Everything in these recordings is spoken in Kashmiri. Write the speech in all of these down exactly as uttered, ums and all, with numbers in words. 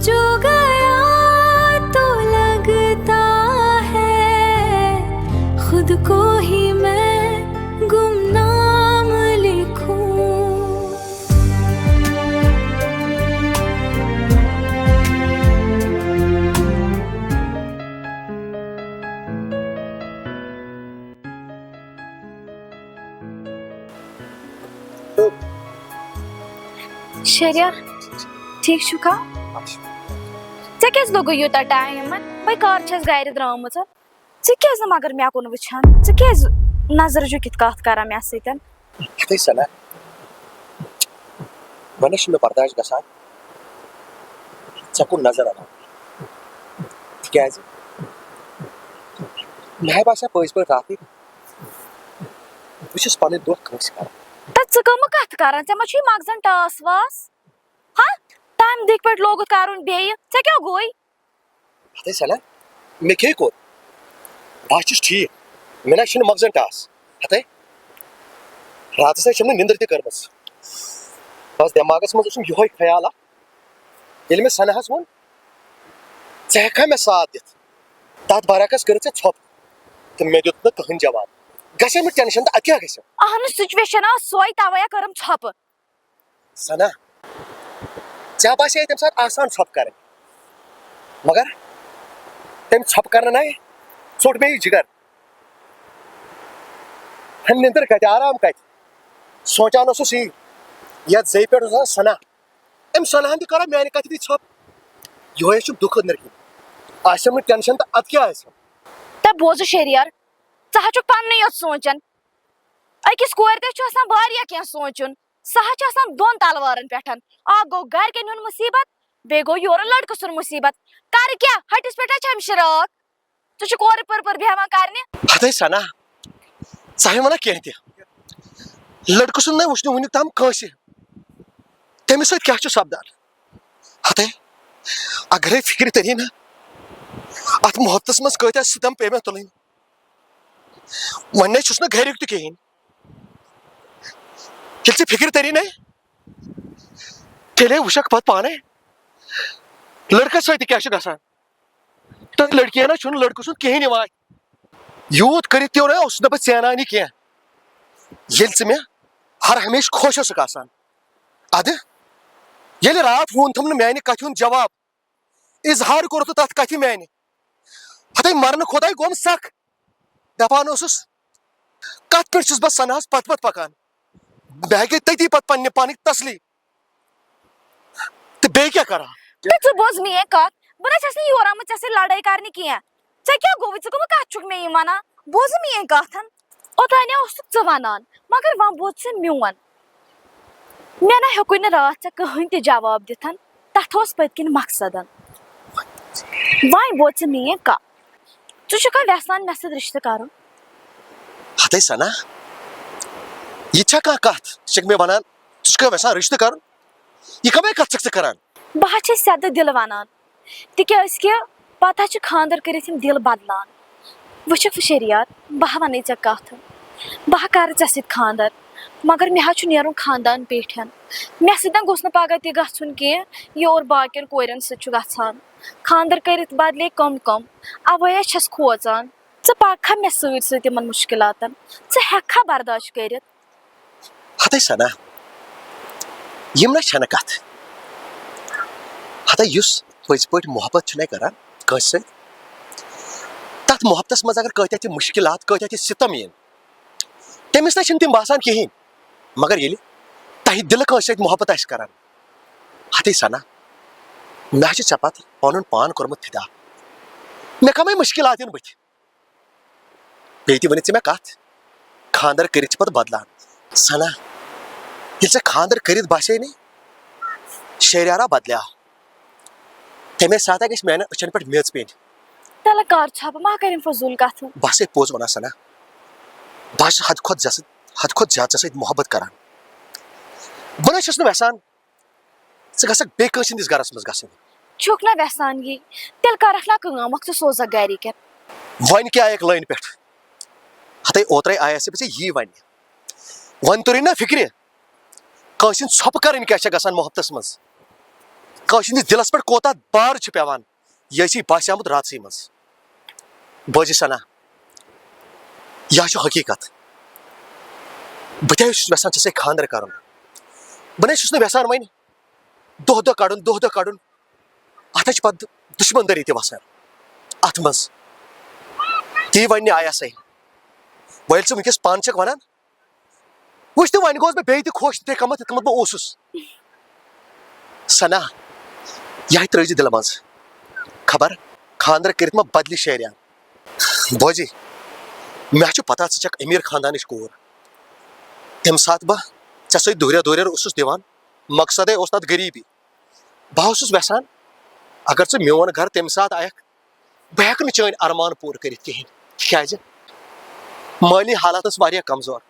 जो गया तो लगता है खुद को ही मैं गुमनाम लिखूं। شہریار، ٹھیٖک چھُکھا؟ ژےٚ کیٛازِ لوٚگُے یوٗتاہ ٹایم؟ بہٕ کر چھَس گرِ درٛامٕژ۔ ژٕ کیٛازِ نہٕ مگر مےٚ کُن وٕچھان؟ ژٕ کیٛازِ نظر جُکِتھ کَتھ کران مےٚ سۭتۍ؟ ہتے سنا، وۄنۍ چھُنہٕ مےٚ برداش گژھان ژےٚ کُن نظر اَنُن۔ تِکیٛازِ مےٚ ہا باسیٛو پٔزۍ پٲٹھۍ راتھٕے بہٕ چھُس پنٕنۍ دۄہ کٲنٛسہِ کران۔ تہٕ ژٕ کٕمہٕ کتھٕ کران؟ ژےٚ ما چھُے مغزن ٹاس واس؟ ہا؟ تمہِ دِکہِ پٮ۪ٹھ لوگُتھ کرُن بیٚیہِ۔ ژےٚ کیٛاہ گوٚے؟ ہتے سنا، مےٚ کیٛاہ کوٚر؟ بہٕ ہا چھُس ٹھیٖک۔ مےٚ نہ چھُنہٕ مغزن ٹاس۔ ہتے، راتس نہ چھَم نہٕ نِندٕر تہِ کٔرمٕژ۔ بس دٮ۪ماغس منٛز اوسُم یِہوے خیال اکھ، ییٚلہِ مےٚ سناہس ووٚن، "ژٕ ہٮ۪ککھا مےٚ ساتھ دِتھ؟" تتھ برعکس کٔرٕتھ ژےٚ ژھۄپہٕ تہٕ مےٚ دیُت نہٕ کٕہٕنۍ جواب۔ گژھِ مےٚ ٹینشن تہٕ ادٕ کیٛاہ گژھِ؟ اہن، سچویشن ٲس سۄے، توے کٔرٕم ژھۄپہٕ۔ سنا، ژےٚ باسے تمہِ ساتہٕ آسان ژھۄپہٕ کرٕنۍ، مگر تمہِ ژھۄپہٕ کرنہٕ نے ژوٚٹ مےٚ یہِ جگر۔ ہم نِندٕر کتہِ، آرام کتہِ؟ سونٛچان اوسُس یی، یتھ زیٚیہِ پٮ۪ٹھ اوس آسان سنا۔ أمۍ سناہن تہِ کرو میانہِ کتھِ بیٚیہِ ژھۄپہٕ۔ یِہوے چھُم دُکھ أنٛدرۍ کِنۍ۔ آسٮ۪م نہٕ ٹینشن تہٕ ادٕ کیٛاہ آسٮ۪م؟ تہٕ بوزٕ شہریار، ژٕ ہا چھُکھ پننُے یوت سونٛچان۔ أکِس کورِ تہِ چھُ آسان واریاہ کینٛہہ سونٛچُن۔ سُہ ہا چھُ آسان دۄن تلوارن پٮ۪ٹھ۔ اکھ گوٚو گرِکٮ۪ن ہُنٛد مُصیبت، بیٚیہِ گوٚو یورٕ لڑکہٕ سُنٛد مُصیبت۔ کرٕ کیٛاہ؟ ہٹِس پٮ۪ٹھ ہا چھَم شراکھ۔ ژٕ چھُکھ اورٕ پٔر پٔر بیٚہوان کرنہِ۔ ہتے سنا، ژٕ ہے ونان کینٛہہ تہِ۔ لڑکہٕ سُنٛد نے وُچھ نہٕ وُنیُک تام کٲنٛسہِ۔ تٔمِس سۭتۍ کیٛاہ چھُ سپدان؟ ہتے، اگرے فکرِ تٔری نہ، اتھ محبتس منٛز کۭتیاہ ستم پیٚیہِ مےٚ تُلٕنۍ۔ وۄنۍ نے چھُس نہٕ گرِیُک تہِ کِہیٖنۍ۔ ییٚلہِ ژےٚ فِکرِ تٔری نے، تیٚلے وٕچھکھ پتہٕ پانے لڑکس سۭتۍ تہِ کیٛاہ چھُ گژھان۔ تہٕ لڑکی ہنا چھُنہٕ لڑکہٕ سُنٛد کِہیٖنۍ یِوان۔ یوٗت کٔرِتھ تہِ اوس نہٕ بہٕ ژینان یہِ کینٛہہ، ییٚلہِ ژٕ مےٚ ہر ہمیشہٕ خۄش اوسُکھ آسان۔ ادٕ ییٚلہِ راتھ ووٚن تھوٚم نہٕ میانہِ کتھِ ہُنٛد جواب، اظہار کوٚرُتھ تتھ کتھِ میانہِ۔ ہتے مرنہٕ کھۄتہٕ آے گوٚم سکھ۔ دپان اوسُس، کتھ پٮ۪ٹھ چھُس بہٕ سناہس پتھ پتھ پکان؟ بہٕ ہیٚکے تٔتی پتہٕ پننہِ پانٕکۍ تسلی۔ تہٕ بیٚیہِ کیٛاہ کرٕ ہا؟ تہٕ ژٕ بوز میٲنۍ کتھ، بہٕ نہ چھس نہٕ یور آمٕژ ژےٚ سۭتۍ لڑٲے کرنہِ کینٛہہ۔ ژےٚ کیٛاہ گوٚوُے؟ ژٕ کٕمہٕ کتھ چھُکھ مےٚ یہِ ونان؟ بوز میٲنۍ کتھ۔ اوٚتانۍ اوسُکھ ژٕ ونان، مگر وۄنۍ بوز ژٕ میون۔ مےٚ نہ ہیوٚکُے نہٕ راتھ ژےٚ کٕہٕنۍ تہِ جواب دِتھ، تتھ اوس پٔتۍ کِنۍ مقصد۔ وۄنۍ بوز ژٕ میٲنۍ کتھ۔ ژٕ چھُکھا یژھان مےٚ سۭتۍ رشتہٕ کرُن؟ ہتے سنا، یہِ چھا کانٛہہ کتھ؟ ژٕ چھکھ مےٚ ونان، ژٕ چھُکھا یژھان رشتہٕ کرُن؟ یہِ کمٲے کتھ چھکھ ژٕ کران؟ بہٕ ہا چھَس سیٚدٕ دِلہٕ ونان، تِکیازِ کہِ پتہٕ ہا چھِ خانٛدر کٔرِتھ یِم دِل بدلان۔ وٕچھکھ وٕچھر یار، بہٕ ہا ونے ژےٚ کتھ، بہٕ ہا کرٕ ژےٚ سۭتۍ خانٛدر، مگر مےٚ ہا چھُ نیرُن خاندان پیٹھٮ۪ن۔ مےٚ سۭتۍ گوٚژھ نہٕ پگاہ تہِ گژھُن کینٛہہ، یہِ اورٕ باقین کورٮ۪ن سۭتۍ چھُ گژھان۔ خانٛدر کٔرِتھ بدلے کم کم، اوے ہا چھَس کھوژان۔ ژٕ پککھا مےٚ سۭتۍ سۭتۍ یِمن مُشکلاتن؟ ژٕ ہٮ۪ککھا برداش کٔرِتھ؟ ہتے سنا، یِم نہ چھنہٕ کتھ۔ ہتے یُس پٔزۍ پٲٹھۍ محبت چھُنہ کران کٲنٛسہِ سۭتۍ، تتھ محبتس منٛز اگر کۭتیاہ تہِ مُشکلات، کۭتیاہ تہِ ستم یِن، تٔمِس نہ چھِنہٕ تِم باسان کِہیٖنۍ۔ مگر ییٚلہِ تۄہہِ دِلہٕ کٲنٛسہِ سۭتۍ محبت آسہِ کران، ہتے سنا، مےٚ ہا چھُ ژےٚ پتہٕ پنُن پان کوٚرمُت فدا۔ مےٚ کمے مُشکلات یِن بٕتھِ؟ بیٚیہِ تہِ ؤنِتھ ژےٚ مےٚ کتھ، خانٛدر کٔرِتھ چھِ پتہٕ بدلان۔ سنا، ییٚلہِ ژےٚ خانٛدر کٔرِتھ باسے نے شہریارا بدلیو، تمے ساتہٕ گژھِ میانٮ۪ن أچھن پٮ۪ٹھ میژ پیٚنۍ۔ تیٚلہِ کر ژھۄپہٕ، ما کر یِم فضوٗل کتھٕ۔ بس ہے پوٚز ونان سنا، بہٕ ہا چھُس حد کھۄتہٕ زیادٕ، حد کھۄتہٕ زیادٕ ژےٚ سۭتۍ محبت کران۔ بہٕ نہ چھُس نہٕ یژھان ژٕ گژھکھ بیٚیہِ کٲنٛسہِ ہٕنٛدِس گرس منٛز گژھٕنۍ۔ چھُکھ نہ وٮ۪ژھان یی، تیٚلہِ کرکھ نہ کٲم اکھ، ژٕ سوزکھ گرِکٮ۪ن۔ وۄنۍ کیٛاہ آیکھ لٲنہِ پٮ۪ٹھ؟ ہتے اوترے آیس بہٕ ژےٚ یی وننہِ۔ وۄنۍ توٚرُے نہ فکرِ، کٲنٛسہِ ہٕنٛز ژھۄپہٕ کرٕنۍ کیٛاہ چھےٚ گژھان محبتس منٛز؟ کٲنٛسہِ ہٕنٛدِس دِلس پٮ۪ٹھ کوٗتاہ بار چھُ پٮ۪وان، یہِ چھُے باسیومُت راتسٕے منٛز۔ بوزِ سنا، یہِ چھُ حقیٖقت۔ بہٕ تہِ حظ چھُس یژھان ژےٚ سۭتۍ خانٛدر کرُن۔ بہٕ نہ حظ چھُس نہٕ یژھان وۄنۍ دۄہ دۄہ کڑُن، دۄہ دۄہ کڑُن۔ اتھ حظ چھِ پتہٕ دُشمن دٲری تہِ وسان اتھ منٛز۔ تی وننہِ آیاسے۔ وۄنۍ ییٚلہِ ژٕ وٕنکیٚس پانہٕ چھکھ ونان، وٕچھ تہٕ وۄنۍ گوس بہٕ بیٚیہِ تہِ خۄش تِتھے کٔمتھ، یِتھ کٔمتھ بہٕ اوسُس۔ سنا، یِہے ترٲوزِ دِلہٕ منٛز۔ خبر خانٛدر کٔرِتھ ما بدلہِ شہریار۔ بوزِ، مےٚ چھُ پتہ ژٕ چھکھ أمیٖر خاندانٕچ کوٗر۔ تَمہِ ساتہٕ بہٕ ژےٚ سۭتۍ دوریا دوریا اوسُس دِوان، مقصدے اوس تَتھ غریٖبی۔ بہٕ اوسُس یژھان، اگر ژٕ میون گرٕ تَمہِ ساتہٕ آیکھ، بہٕ ہیٚکہٕ نہٕ چٲنۍ ارمان پوٗرٕ کٔرِتھ کِہینۍ، تِکیازِ مٲلی حالات ٲس واریاہ کمزور،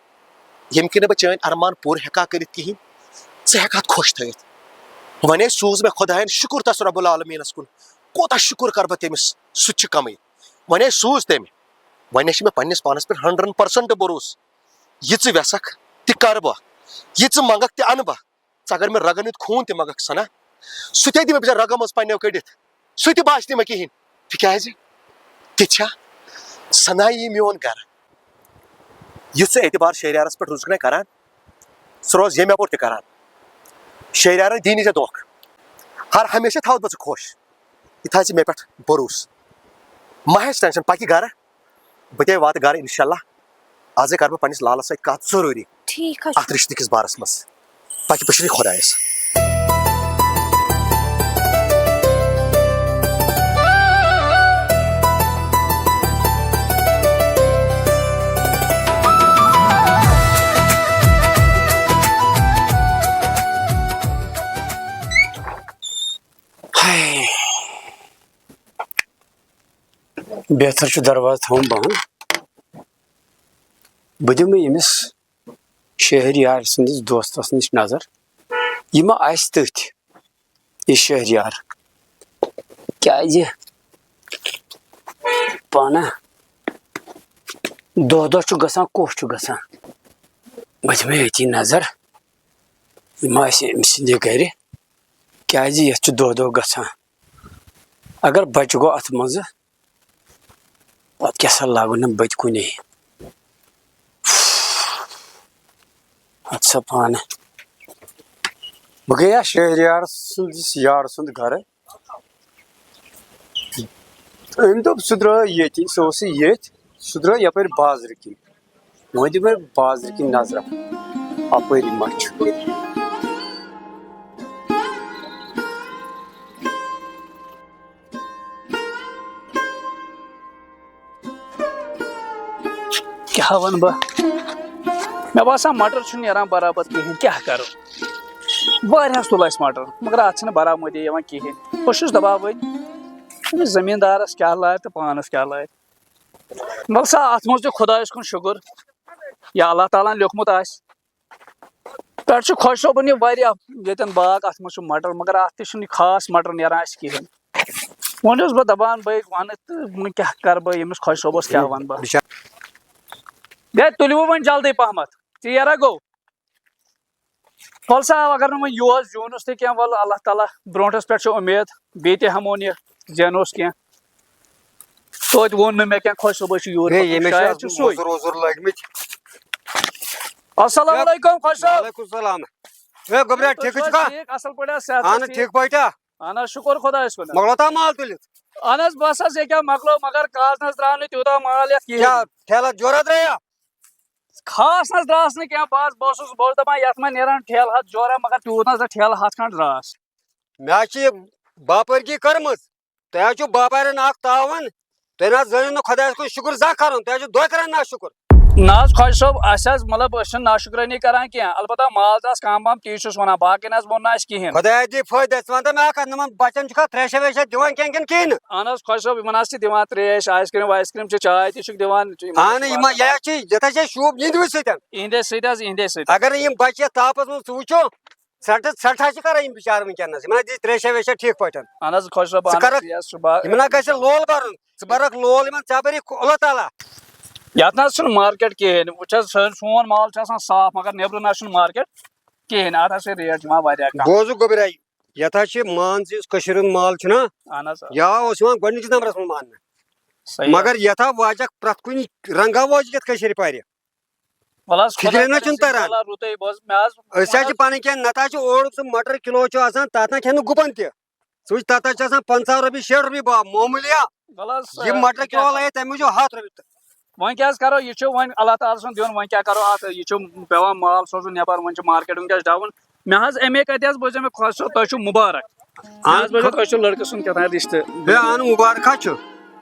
ییٚمہِ کِنۍ نہٕ بہٕ چٲنۍ ارمان پوٗرٕ ہیٚکہٕ ہا کٔرِتھ کِہینۍ، ژٕ ہیٚکہٕ ہَتھ خۄش تھٲیِتھ۔ وۄنۍ ہے سوٗز مےٚ خۄدایَن، شُکُر تَس رۄب العالمیٖنَس کُن، کوٗتاہ شُکُر کَرٕ بہٕ تٔمِس، سُہ تہِ چھُ کَمٕے۔ وۄنۍ ہے سوٗز تٔمۍ، وۄنۍ ہے چھِ مےٚ پنٛنِس پانَس پٮ۪ٹھ ہنٛڈرنٛڈ پٔرسَنٛٹ بروسہٕ، یہِ ژٕ یَژھَکھ تہِ کَرٕ بہٕ، یہِ ژٕ منٛگَکھ تہِ اَنہٕ بہٕ۔ ژٕ اگر مےٚ رگن ہُنٛد خوٗن تہِ منٛگکھ سنا، سُہ تہِ دِمہٕ بہٕ ژےٚ رگو منٛز پننیو کٔڑِتھ، سُہ تہِ باسہِ نہٕ مےٚ کِہینۍ۔ تِکیازِ تہِ چھا سنا یی میون گرٕ؟ یُتھ ژٕ اعتبار شہریارس پٮ۪ٹھ روزُکھ نہ کران، سُہ روز ییٚمہِ اپور تہِ کران۔ شہریارن دی نہٕ ژےٚ دھوکہٕ۔ ہر ہمیشہ تھاوتھ بہٕ ژٕ خۄش۔ یہِ تھاو ژٕ مےٚ پٮ۪ٹھ بروسہٕ۔ مہ ہیٚس ٹینشن، پکہِ گرٕ۔ بہٕ تہِ واتہٕ گرٕ انشاءاللہ۔ آزے کرٕ بہٕ پننِس لالس سۭتۍ کتھ ضروٗری۔ ٹھیٖک حظ چھُ۔ اتھ رشتہٕ کِس بارس منٛز۔ پکہِ پشری خۄدایس۔ ہاے۔ بہتر چھُ دروازٕ تھاوُن بنٛد۔ بہٕ دِمہٕ ییٚمِس شہریار سٕنٛدِس دوستس نِش نظر۔ یہِ ما آسہِ تٔتھۍ، یہِ شہریار؟ کیٛازِ پانہٕ دۄہ دۄہ چھُ گژھان، کُس چھُ گژھان؟ بہٕ دِمہٕ ییٚتی نظر، یہِ ما آسہِ أمۍ سٕنٛدِ گرِ؟ کیٛازِ یَتھ چھُ دۄہ دۄہ گژھان؟ اگر بچہٕ گوٚو اَتھ منٛزٕ، پتہٕ کیٛاہ سا لاگُن نہٕ بہٕ تہِ کُنے۔ اَتھ سا پانہٕ۔ بہٕ گٔیاس شہریار سٕنٛدِس یارٕ سُنٛد گرٕ۔ أمۍ دوٚپ، سُہ درٛاو ییٚتی، سُہ اوسُے ییٚتھۍ، سُہ درٛاو یَپٲرۍ بازرٕ کِنۍ۔ وۄنۍ دِمے بازرٕ کِنۍ نظرہ، اپٲری ما چھُ۔ کیٛاہ وَنہٕ بہٕ؟ مےٚ باسان مٹر چھُنہٕ نیران برابر کِہیٖنۍ، کیٛاہ کَرو؟ واریاہَس تُل اَسہِ مٹر، مگر اَتھ چھِنہٕ برآمدی یِوان کِہیٖنۍ۔ بہٕ چھُس دَپان وۄنۍ، أمِس زٔمیٖندارَس کیٛاہ لارِ تہٕ پانَس کیٛاہ لارِ؟ وَلہٕ سا، اَتھ منٛز تہِ خۄدایَس کُن شُکُر، یا اللہ تعالیٰ ہَن لیوٚکھمُت آسہِ۔ پٮ۪ٹھٕ چھُ خۄش صٲبُن یہِ واریاہ ییٚتٮ۪ن باغ، اَتھ منٛز چھُ مَٹر، مگر اَتھ تہِ چھُنہٕ یہِ خاص مَٹر نیران اَسہِ کِہیٖنۍ۔ وۄنۍ اوسُس بہٕ دَپان، بہٕ وَنہٕ تہٕ وۄنۍ کیٛاہ کَرٕ بہٕ، ییٚمِس خۄش صٲبَس کیٛاہ وَنہٕ بہٕ؟ بِچار۔ ہے، تُلِو وۄنۍ جلدی پَہمَتھ، ژیر ہا گوٚو۔ وَلہٕ سا، اگر نہٕ وۄنۍ یُہُس زیوٗنُس تہِ کینٛہہ، وَلہٕ اللہ تعالیٰ برونٛٹھَس پٮ۪ٹھ چھِ اُمید، بیٚیہِ تہِ ہٮ۪مون یہِ، زینوس کینٛہہ۔ توتہِ ووٚن نہٕ مےٚ کینٛہہ، خۄش صٲب چھُ یوٗر ہے، پَکُن، ییٚمِس شاید چھُ چھُ سُے۔ وۄزُر وۄزُر لٲگمٕتۍ۔ السلام ہے، علیکم، خۄش صٲب۔ وعلیکم السلام۔ ہے، گوٚبرا، تُہۍ ٹھیٖک چھُو چھُکھا؟ ٹھیٖک، اَصٕل پٲٹھۍ حظ، صحت چھا اَہَن حظ، ٹھیٖک؟ ٹھیٖک پٲٹھۍ ہا؟ اَہَن حظ، شُکُر خۄدایَس کُن۔ مۄکلو تا مال تُلِتھ؟ اَہَن حظ، بَس حظ، ییٚکیٛاہ مۄکلو، مگر کازنَس درٛاو نہٕ تیوٗتاہ مال یَتھ کِہیٖنۍ۔ کیٛاہ ٹھیلَس جورا درٛایا؟ خاص نہ حظ درٛاس نہٕ کینٛہہ، بہٕ حظ، بہٕ اوسُس، بہٕ اوسُس دَپان، یَتھ ما نیرَن ٹھیلہٕ ہَتھ جورا، مگر تیوٗت نہ حظ ٹھیلہٕ ہَتھ کھنٛڈ درٛاس۔ مےٚ حظ چھِ یہِ باپٲرۍ کِنۍ کٔرمٕژ۔ تۄہہِ حظ چھُو باپارٮ۪ن اَکھ تاوَن، تُہۍ نہ حظ زٲنِو نہٕ خۄدایَس کُن شُکُر زانٛہہ کَرُن، تُہۍ حظ چھِو دۄہ کَران ناشُکُر۔ نہ حظ خۄش صٲب، اَسہِ حظ، مطلب، أسۍ چھِنہٕ ناشُکرٲنی کَران کینٛہہ، البتہ مال درٛاس کَم پَہَم، تی چھُس وَنان، باقٕے نہ حظ ووٚن نہٕ اَسہِ کِہیٖنۍ۔ خۄدایا دِ فٲیدٕ، ژٕ وَن تہٕ مےٚ اَکھ کَتھ، یِمَن بَچَن چھُکھا ترٛیشا ویشا دِوان کینٛہہ کِنہٕ کِہیٖنۍ نہٕ؟ اہن حظ خۄش صٲب، یِمَن حظ چھِ دِوان ترٛیش، آیِس کرٛیٖم وایِس کرٛیٖم چھِ، چاے تہِ چھِکھ دِوان، چھِ یِمَن اہن، حظ یِمَن، یہِ حظ چھِ، یَتھ حظ چھِ اَسہِ شوٗب یِہِنٛدِ سۭتۍ۔ یِہِنٛدے سۭتۍ حظ، یِہِنٛدے سۭتۍ۔ اگر نہٕ یِم بَچہٕ یَتھ تاپَس منٛز ژٕ وٕچھو، ژَٹہٕ، ژَٹہٕ حظ چھِ کَران یِم بِچارٕ وٕنکٮ۪نَس۔ یِمَن حظ دِژ ترٛیشا ویشا ٹھیٖک پٲٹھۍ۔ اہن حظ، خۄش صٲب، ژٕ اہن حظ، کَرَکھ، یَس چھُ با-، یِمَن حظ گژھِ لول بَرُن۔ ژٕ بَرَکھ لول یِمَن، ژےٚ بَری اللہ تعالیٰ۔ یَتھ نہ حظ چھُنہٕ مارکیٹ کِہیٖنۍ۔ وٕچھ حظ، سٲنۍ، سون مال چھُ آسان صاف، مگر نیٚبرٕ نہ حظ چھُنہٕ مارکیٹ کِہیٖنۍ۔ اَتھ حظ چھِ ریٹ یِوان واریاہ کَم۔ بوزُکھ گوٚبرا، یتھ حظ چھِ مان ژٕ یُس کٔشیٖرِ ہُنٛد مال چھُنہ، اہن حظ۔ یہِ اوس یِوان گۄڈٕنِچ نمبرس منٛز ماننہٕ۔ صحیح۔ مگر یتھ آو واجہ پرٛٮ۪تھ کُنہِ رنگہ واجہِ یتھ کٔشیٖرِ پرِ۔ وَلہٕ حظ، فِکرِ خۄداے نہ کَرِ چھُنہٕ سُہ تران۔ بَلا رُتُے، بہٕ حظ، مےٚ حظ، أسۍ حظ چھِ پَنٕنۍ کِنۍ نَتہٕ حظ چھُ اورُک سُہ مَٹر کِلوٗ چھُ آسان، تَتھ نہ کھٮ۪نہٕ گُپَن تہِ۔ سُہ چھُ تَتھ حظ چھِ آسان پنٛژاہ رۄپیہِ، شیٹھ رۄپیہِ باو، معموٗلی ہا۔ وَلہٕ حظ، یہِ خۄداے مَٹر کَرِ کِلوٗ کیٛاہ لَگہِ تَمیُک چھُ ہَتھ رۄپیہِ تہٕ۔ وۄنۍ کیٛاہ حظ کَرو، یہِ چھُ وۄنۍ اللہ تعالیٰ سُنٛد دیُن، وۄنۍ کیٛاہ کَرو اَتھ، یہِ چھُ پٮ۪وان مال سوزُن نٮ۪بَر، وۄنۍ چھُ مارکیٹ وٕنکیٚس ڈاوُن۔ مےٚ حظ اَمے کَتھِ حظ بوٗزیو مےٚ خۄش صٲب، تۄہہِ چھُو مُبارک۔ مےٚ حظ بوٗزیو تۄہہِ چھُو لٔڑکہٕ سُنٛد کیٛاہ تام رِشتہٕ۔ ہے، اَہَن مُبارک حظ چھُ۔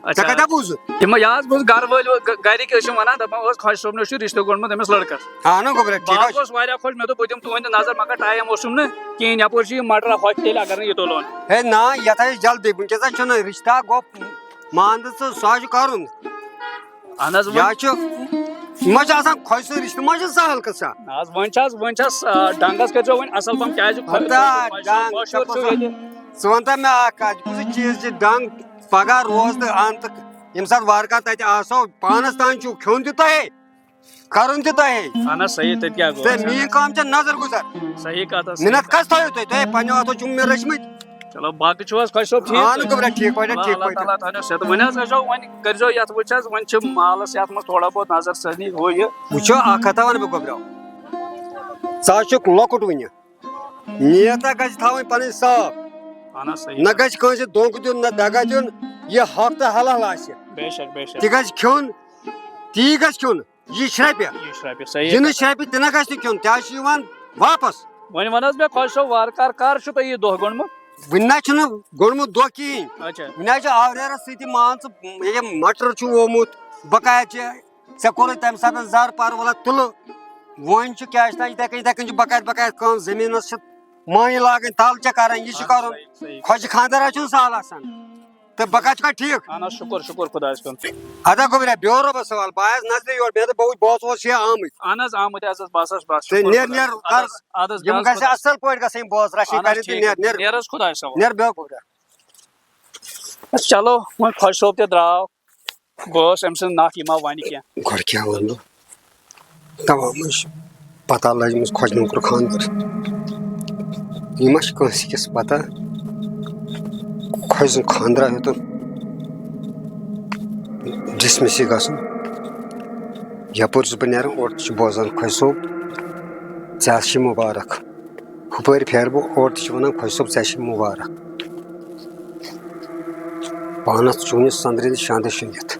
اچھا۔ ژےٚ کَتہِ بوٗزُتھ؟ یِم یہِ حظ بوٗز گَرٕ وٲلۍ، گَ-، گَرِکۍ ٲسۍ یِم وَنان، دَپان ٲس خۄش صٲبنہِ چھُ رِشتہٕ گوٚنٛڈمُت أمِس لٔڑکَس۔ اَہَن گوٚبرا، ٹھیٖک بہٕ حظ حظ چھُ۔ گوس واریاہ خۄش، مےٚ دوٚپ بہٕ دِمہٕ تُہٕنٛدِ نظر، مگر ٹایم اوسُم نہٕ کِہیٖنۍ، یَپٲرۍ چھُ یہِ مَٹرا ہۄکھِ تیٚلہِ اگر نہٕ یہِ تُلون۔ ہے نا، یَتھ حظ چھِ جلدی، وٕنکیٚس حظ چھُنہٕ رِشتہ گوٚو مان تہٕ ژٕ، سُہ حظ چھُ کَرُن۔ اہن حظ، وۄنۍ یہِ حظ چھُ، یہِ ما چھُ آسان خۄجہِ سُنٛد رِشتہٕ ما چھُ سہل قٕصہ؟ نہ حظ، وۄنۍ چھِ حظ، وۄنۍ چھِ حظ، آ، ڈنٛگس کٔرۍزیو وۄنۍ اَصٕل پَہَم، کیٛازِ خۄ-، ہتا خۄجہِ ڈنٛگ مشہوٗر چھُ چھِ ییٚتہِ۔ ژٕ وَن تہ مےٚ اَکھ کَتھ، یہِ کُس چیٖز چھِ ڈنٛگ پَگاہ روز تہٕ اَن تہٕ ییٚمہِ ساتہٕ وارٕ کارٕ تَتہِ آسو، پانَس تام چھُو کھیوٚن تہِ تۄہے، کَرُن تہِ تۄہے۔ اہن حظ، صحیح، تیٚلہِ کیٛاہ گوٚو؟ تہٕ میٛٲنۍ کٲم چھےٚ نظر گُزر۔ صحیح کَتھ حظ، صحیح منت کَتھ۔ کَس تھٲیِو تُہۍ؟ تۄہے پنٛنیو اَتھو چھُم مےٚ رٔچھمٕتۍ۔ چلو، باقٕے چھِو حظ خۄش صٲب ٹھیٖک؟ اہن گوٚبرا، ٹھیٖک پٲٹھۍ، اللہ، ٹھیٖک اللہ پٲٹھۍ۔ تعالیٰ تھٲینو صحت۔ وۄنۍ حظ گژھو، وۄنۍ کٔرۍزیو یَتھ وٕچھ حظ، وۄنۍ چھِ مالَس یَتھ منٛز تھوڑا بہت نظر ثٲنی ہُہ یہِ۔ وٕچھو، اَکھ کَتھا وَنہٕ بہٕ گوٚبرا، ژٕ حظ چھُکھ لۄکُٹ وٕنہِ، نیت حظ گژھِ تھاوٕنۍ پَنٕنۍ صاف۔ اہن حظ، صحیح۔ نہ گژھِ کٲنٛسہِ دھوکہٕ دیُن، نہ دغا دیُن، یہِ حق تہٕ حلال آسہِ۔ بے شک، بے شک۔ تہِ گژھِ کھیوٚن، تی گژھِ کھیوٚن۔ یہِ شرپہِ۔ یہِ شرپہِ، صحیح یہِ نہٕ کتھ۔ شرپہِ، تہِ نہ گژھِ نہٕ کھیوٚن، تہِ حظ چھُ یِوان واپس۔ وۄنۍ وَن حظ مےٚ خۄش صٲب، وارٕ کار، کر چھُ تۄہہِ یہِ دۄہ گوٚنمُت؟ وُنہِ نہ چھُنہٕ گوٚنمُت دۄہ کِہیٖنۍ۔ اچھا۔ وُنہِ حظ چھِ آورٮ۪رس سۭتۍ، مان ژٕ، یہِ مٹر چھُ وومُت، بقایا چھِ، ژےٚ کوٚرُے تَمہِ ساتہٕ زر پار ولا تُلہٕ۔ وۄنۍ چھُ کیٛاہ چھِ یِتھَے کٔنۍ، یِتھَے کٔنۍ چھِ بقایا بقایا کٲم، زٔمیٖنس چھِ مانہِ لاگٕنۍ، تل چھےٚ کرٕنۍ، یہِ چھُ اہن کرُن۔ صحیح، صحیح۔ خۄجہِ خانٛدر حظ چھُنہٕ سہل آسان۔ تہٕ بہٕ کَتہِ چھُ کانٛہہ ٹھیٖک؟ اہن حظ، شُکُر، شُکر خۄدایَس کُن۔ اَدا گوٚبریا، بیٚہو رۄبَس حوالہٕ۔ بہٕ آیَس نظرِ یور، مےٚ دوٚپ، بہٕ وٕچھِ، بہٕ اوسُس یہِ آمٕتۍ۔ اہن حظ، آمٕتۍ حظ، بَس حظ، بَس، تہٕ شُکُر نیر، خۄدایَس نیر، کُن۔ اَدٕ حظ، اَدٕ حظ، یِم بیٚہہ حظ گژھِ خۄدایَس اَصٕل پٲٹھۍ گژھٕنۍ بوز، رَچھِنۍ اہن حظ، کَرٕنۍ تہٕ ٹھیٖک نیر، حظ، نیر۔ نیر حظ خۄدایَس حوالہٕ۔ نیر، بیٚہو گوٚبریا۔ بَس چلو، وۄنۍ خۄش صٲب تہِ درٛاو۔ بہٕ اوسُس أمۍ سٕنٛز نَکھ، یہِ ما وَنہِ کینٛہہ۔ گۄڈٕ کیٛاہ وَنہٕ بہٕ؟ تَمام حظ چھِ پَتہ لٔجمٕژ خۄجہِ نوکُر خانٛدر۔ یہِ ما چھِ کٲنٛسہِ کِس پَتہ؟ خۄجہِ سُنٛد خانٛدرا ہیوٚتُن جِسمہِ سۭتۍ گژھُن۔ یَپٲرۍ چھُس بہٕ نیران، اورٕ تہِ چھُ بوزان خۄجہِ صٲب، ژےٚ حظ چھِ مُبارک۔ ہُپٲرۍ پھیرٕ بہٕ، اورٕ تہِ چھِ وَنان، خۄجہِ صٲب، ژےٚ چھِ مُبارک۔ پانَس چوٗنِس سَندرِ تہِ شاندٕ شٔنگِتھ۔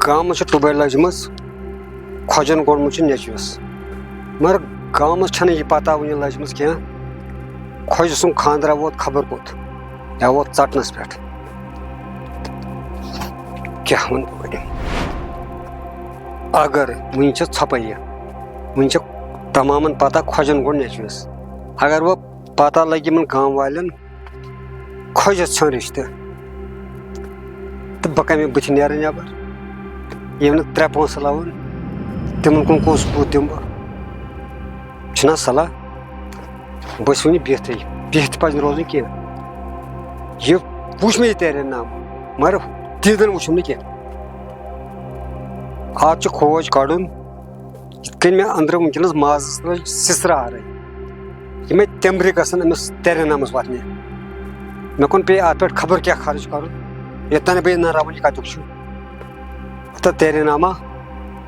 گامَس چھِ ٹُبَے لٔجمٕژ، خۄجَن گوٚنمُت چھُ نیٚچوِس۔ مگر گامَس چھَنہٕ یہِ پَتہ وُنہِ لٔجمٕژ کینٛہہ، خۄجہِ سُنٛد خانٛدرا ووت خبر کوٚت، یا ووت ژَٹنَس پٮ۪ٹھ۔ کیٛاہ وَنہٕ بہٕ وۄنۍ؟ اگر وُنہِ چھِ ژھۄپَے یہِ، وُنہِ چھِ تَمامَن پَتہ خۄجَن گوٚو نیٚچوِس۔ اگر وۄنۍ پَتہ لَگہِ یِمَن گام والٮ۪ن، خۄجَس ژھیوٚن رِشتہٕ، تہٕ بہٕ کَمہِ بٕتھِ نیرٕ نٮ۪بَر؟ یِم نہٕ ترٛےٚ پونٛسہٕ لَوَن، تِمَن کُن کُس بُتھ دِمہٕ بہٕ؟ چھُنہ صلاح؟ بہٕ چھُس وٕنہِ بِہتھٕے، بِہِتھ پَزِ نہٕ روزُن کینٛہہ۔ یہِ وٕچھ مےٚ یہِ تیرے نامہٕ، مگر دیٖدَن وٕچھُم نہٕ کینٛہہ۔ اَتھ چھُ کھوج کَڑُن، یِتھ کٔنۍ مےٚ أنٛدرٕ وٕنکیٚنَس مازَس لٔج سٕژرارٕے، یِمَے تٮ۪مبرِ گژھن أمِس تیرے نامَس وَتھنہِ۔ مےٚ کُن پیٚیہِ اَتھ پٮ۪ٹھ خبر کیٛاہ خرٕچ کَرُن، یوٚتام نہٕ بہٕ یہِ نَراوَن یہِ کَتیُک چھُ۔ تہٕ تیرے ناما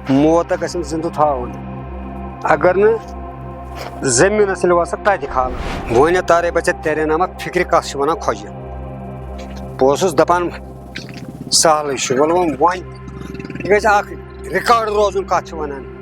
موت گژھن زندٕ تھاوُن، اگر نہٕ زٔمیٖنَس ییٚلہِ وَسَکھ تَتہِ کھالَن۔ وۄنۍ تارے بہٕ ژےٚ تیرے ناما فِکرِ کَتھ چھِ وَنان خۄجہِ۔ بہٕ اوسُس دَپان سہلٕے چھُ، وَلہٕ وۄنۍ، وۄنۍ یہِ گژھِ اَکھ ریکارڈ روزُن کَتھ چھِ وَنان۔